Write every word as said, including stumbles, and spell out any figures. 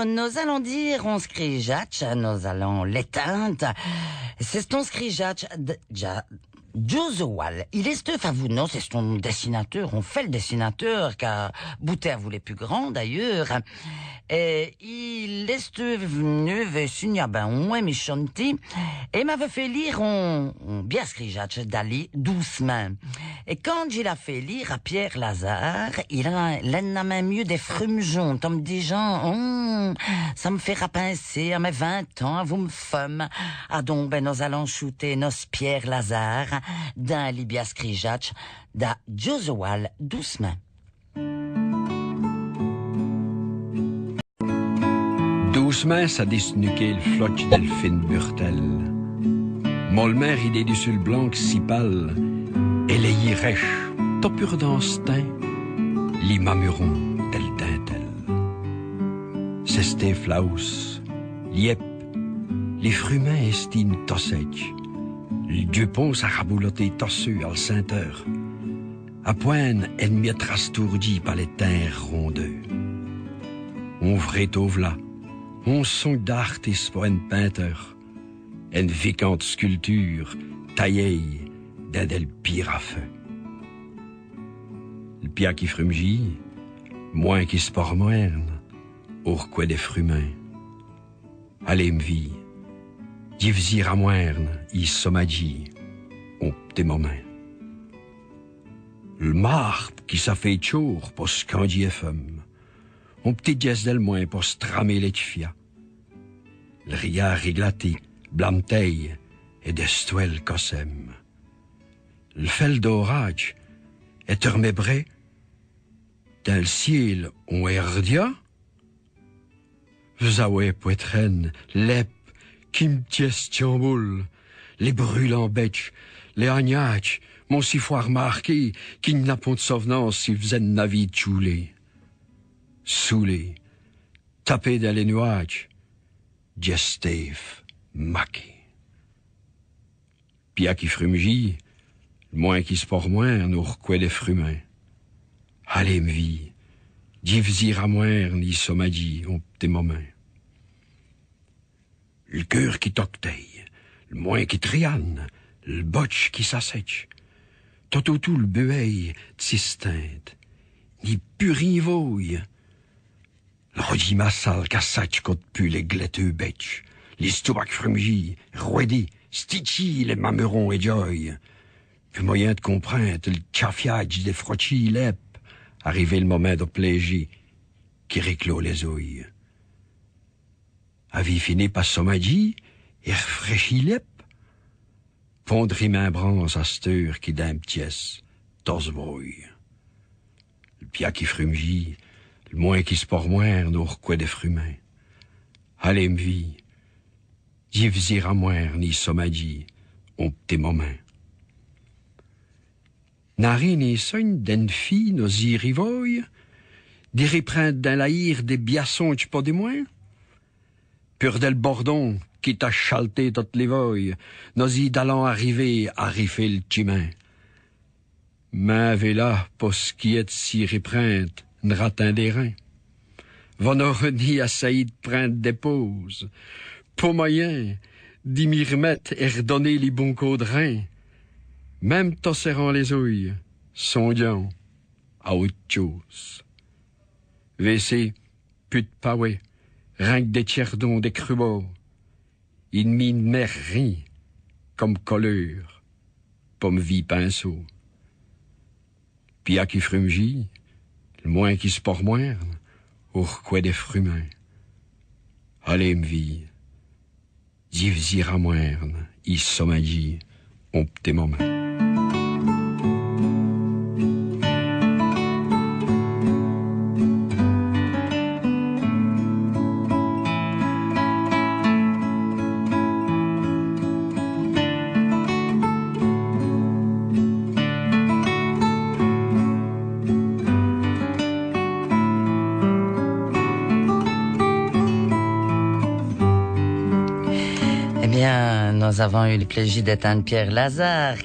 Nos-alans dîre on scrîjadje, nos-alans l'ètinde. C'è-st-on scrîjadje d', dja, Josual. Il èsteûve avou nos, c'è-st-on dèssinateûr, on fèl dèssinateûr qu'a bouté avou lès pus grands d'ayeûrs. Èt il èsteûve v'nu vêci i-gn-a bin on mûs, mi chone-t-i, èt m'aveût fét lîre on, on biè scrîjadje d'Ali Doucemint. Èt quand dji l'a fét lîre a Pièrre Lazare, il a, il ènn' a minme yeû dès frum'jons, tot m' dijant, hum, ça m' fét rapinser a mès vint-ans avou m' feume. Adon, bin, nos-alans choûter nosse Pièrre Lazare dins li biè scrîjadje da Josual Doucemint. Doucemint s'a disnuké l' flotche dèl fine burtèle. Molmint ridé dissus l' blanke cipale, èt lèyî rèche, tot pur d'instint, li mamuron dèl dintèle. C'èsteûve l' hausse, li hèpe, li frumint èstî tot sètch. L' djupon s'a rabouloté tot seû al cinteûr. A pwin.ne ène miète rastoûrdjî pa lès tins.nes rondeûs. On vrêtauve la, on sondje d'artisse po ène pinteûre, ène vikante sculpture tayéye dins dèl pîre a feû. L' pia qui frum'jît, l' mwin qui s' pormwin.ne, au r'cwè dès frumints. Alez, m' vîye, dji v's-î ramwin.ne i somadjî on p'tit momint. L' marbe qui s'a fét tchôr po scandjî èl feûme, on p'tit djèsse dèl mwin po stramer lès tch'fias. L' riârd r'glatî, blanmtêye èt dès stwèles cossèmes. L' fèl d'ôradje èt tèrmèbré, dins l' ciél on èrdia. V's-awè pwètrène, lèbe, qui m' tièsse tchamboule, lès brûlants bètchs, lès hagnadjes m'ont si fwârt marké qu'i gn-a pont d' sov'nance si v's-ènn' avîz tchoûlé. Soûlé, tapé dins lès nuâdjes, dj'èstéve maké. Pia qui frum'jît, l' mwin qui s' pormwin.ne au r'cwè dès frumints. Alez, m' vîye, dji v's-î ramwin.ne i somadjî on p'tit momint. L' keûr qui toke tèye, l' mwin qui triane, l' botche qui s'assètche, tot-åtoû l' buwéye d' si stinde, ni pus rin vôye. L' rodjî massale qu'assètche co d' pus lès glèteûs bètchs, li stomakhe frum'jî, rwèdi, stitchî lès mamurons èt djôye. Pus moyin d' comprinde l' tchafiadje dès frotchîs lèbes, arivé l' momint do plêji qui riclôt lès-ouy. Avîz fini pa somadjî èt r'frèchi lèbe? Pont d' rimimbrance asteûre qui dins m' tièsse tot s' brouye. L' pia qui frum'jît, l' mwin qui s' pormwin.ne au r'cwè dès frumints. Alez, m' vîye, dji v's-î ramwin.ne i somadjî on p'tit momint. N'a rin ni sogne d'ène fîye nos-î rivåye, di riprinde dins l'ayîr dès bias sondjes po dès mwins? Pur dèl bordon qui t'a chalté totes lès våyes, nos-î dalans ariver a rifé l' tchimint. Mins vêla, po ç' qui èst d' s'î riprinde, n' ratindez rin. Vos n'årez nén a sayî d' prinde dès påses. Po moyin di m'î r'mète èt r'doner li bon côp d' rin. Minme tot sèrant lès-ouy, sondjant a ôte tchôse. Vêci, pus d' pawès, rin qu' dès tchèrdons dès crubås. I n' mi d'meure rin come coleûr po m' vî pinseau. Pia qui frum'jît, l' mwin qui s' pormwin.ne, au r'cwè dès frumints. Alez, m' vîye, dji v's-î ramwin.ne i somadjî on p'tit momint. Èt bin, nos-avans ieû l' pléji d'ètinde Pièrre Lazare.